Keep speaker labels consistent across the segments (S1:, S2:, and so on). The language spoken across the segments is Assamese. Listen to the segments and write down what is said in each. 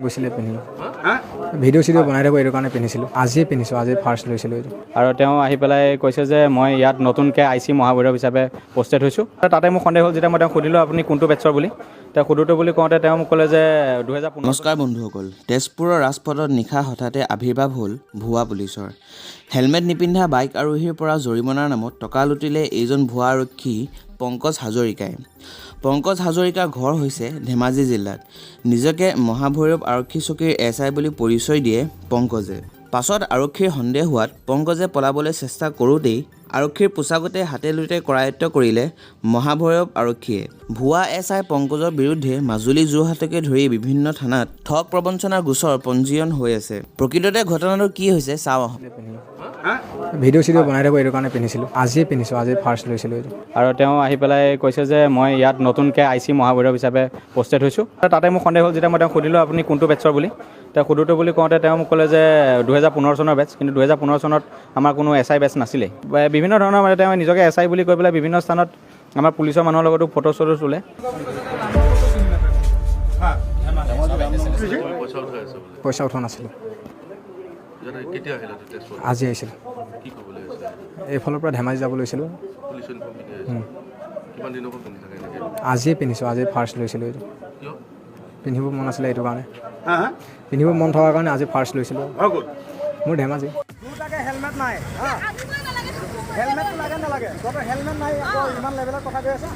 S1: গৈছিলে পিন্ধিলোঁ, ভিডিঅ' চিডিঅ' বনাই থাকোঁ, এইটো কাৰণে পিন্ধিছিলোঁ। আজিয়ে পিন্ধিছোঁ, আজি ফাৰ্ষ্ট লৈছিলোঁ এইটো।
S2: আৰু তেওঁ আহি পেলাই কৈছে যে মই ইয়াত নতুনকৈ I C Mahabhairav হিচাপে পষ্টেড হৈছোঁ। তাতে মোৰ সন্দেহ হ'ল। যেতিয়া মই তেওঁক সুধিলোঁ আপুনি কোনটো বেটছৰ বুলি, তেওঁ সোধোতে বুলি কওঁতে তেওঁ মোক ক'লে যে 2015।
S3: নমস্কাৰ বন্ধুসকল, তেজপুৰৰ ৰাজপথত নিশা হঠাতে আৱিৰ্ভাৱ হ'ল ভুৱা পুলিচৰ। হেলমেট নিপিন্ধা বাইক আৰোহীৰ পৰা জৰিমনাৰ নামত টকা লুটিলে এইজন ভুৱা আৰক্ষী পংকজ হাজৰিকাই। পংকজ হাজৰিকাৰ ঘৰ হৈছে ধেমাজি জিলাত। নিজকে মহাভৈৰৱ আৰক্ষী চকীৰ এছ I বুলি পৰিচয় দিয়ে পংকজে। পাছত আৰক্ষীৰ সন্দেহ হোৱাত পংকজে পলাবলৈ চেষ্টা কৰোঁতেই আৰক্ষীৰ পোছাকতে হাতে লোটে কৰায়ত্ব কৰিলে মহাভৈৰৱ আৰক্ষীয়ে। ভুৱা এছ I পংকজৰ বিৰুদ্ধে মাজুলী, যোৰহাটকে ধৰি বিভিন্ন থানাত ঠগ প্ৰবঞ্চনাৰ গোচৰ পঞ্জীয়ন হৈ আছে। প্ৰকৃততে ঘটনাটো কি হৈছে চাওঁ আহক।
S1: পিন্ধিলোঁ, ভিডিঅ' চিডিঅ' বনাই থাকোঁ, এইটো কাৰণে পিন্ধিছিলোঁ। আজিয়ে পিন্ধিছোঁ, আজি ফাৰ্ষ্ট লৈছিলোঁ এইটো।
S2: আৰু তেওঁ আহি পেলাই কৈছে যে মই ইয়াত নতুনকৈ I C Mahabhairav হিচাপে পষ্টেড হৈছোঁ। তাতে মোৰ সন্দেহ হ'ল। যেতিয়া মই তেওঁক সুধিলোঁ আপুনি কোনটো বেটছৰ বুলি, তেওঁ সোধোতে বুলি কওঁতে তেওঁ মোক ক'লে যে 2015 চনৰ বেটছ। কিন্তু 2015 চনত আমাৰ কোনো এছ I batch নাছিলেই। বিভিন্ন ধৰণৰ মানে তেওঁ নিজকে এছ I বুলি কৈ পেলাই বিভিন্ন স্থানত আমাৰ পুলিচৰ মানুহৰ লগতো ফটো চটো তোলে।
S4: পইচা উঠাই আছে বোলে?
S1: পইচা উঠোৱা নাছিলোঁ।
S4: ইয়াতে কেতিয়া আহিলা তেজপুৰত?
S1: আজি আহিছিলোঁ।
S4: কি কৰিবলৈ আহিছিলা?
S1: এইফালৰ পৰা ধেমাজি যাব লৈছিলোঁ।
S4: পুলিচ ইউনিফৰ্ম পিন্ধি আহিছা? কিমান দিনৰ পৰা পিন্ধি থাকে এনেকৈ?
S1: আজিয়ে পিন্ধিছোঁ, আজি ফাৰ্ষ্ট লৈছিলোঁ এইটো।
S4: কিয়?
S1: পিন্ধিব মন আছিলে এইটো কাৰণে। পিন্ধিব মন থকাৰ কাৰণে আজি ফাৰ্ষ্ট লৈছিলোঁ। মোৰ ধেমাজি।
S5: দুটাকে হেলমেট নাই। হা, হেলমেটটো লাগে নালাগে? তহঁতৰ হেলমেট নাই, আকৌ ইমান লেভেলত কথা কৈ আছা।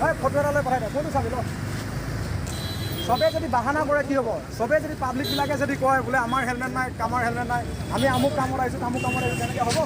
S5: হয়, ফটো এটা লৈ পঠাই দে, কোনটো চাবি ল। চবে যদি বাহানা কৰে কি হ'ব? চবে যদি, পাব্লিকবিলাকে যদি কয় বোলে আমাৰ হেলমেট নাই, আমাৰ হেলমেট নাই, আমি আমুক কামত আহিছোঁ, তামুক কামত আহিছোঁ, তেনেকৈ হ'ব?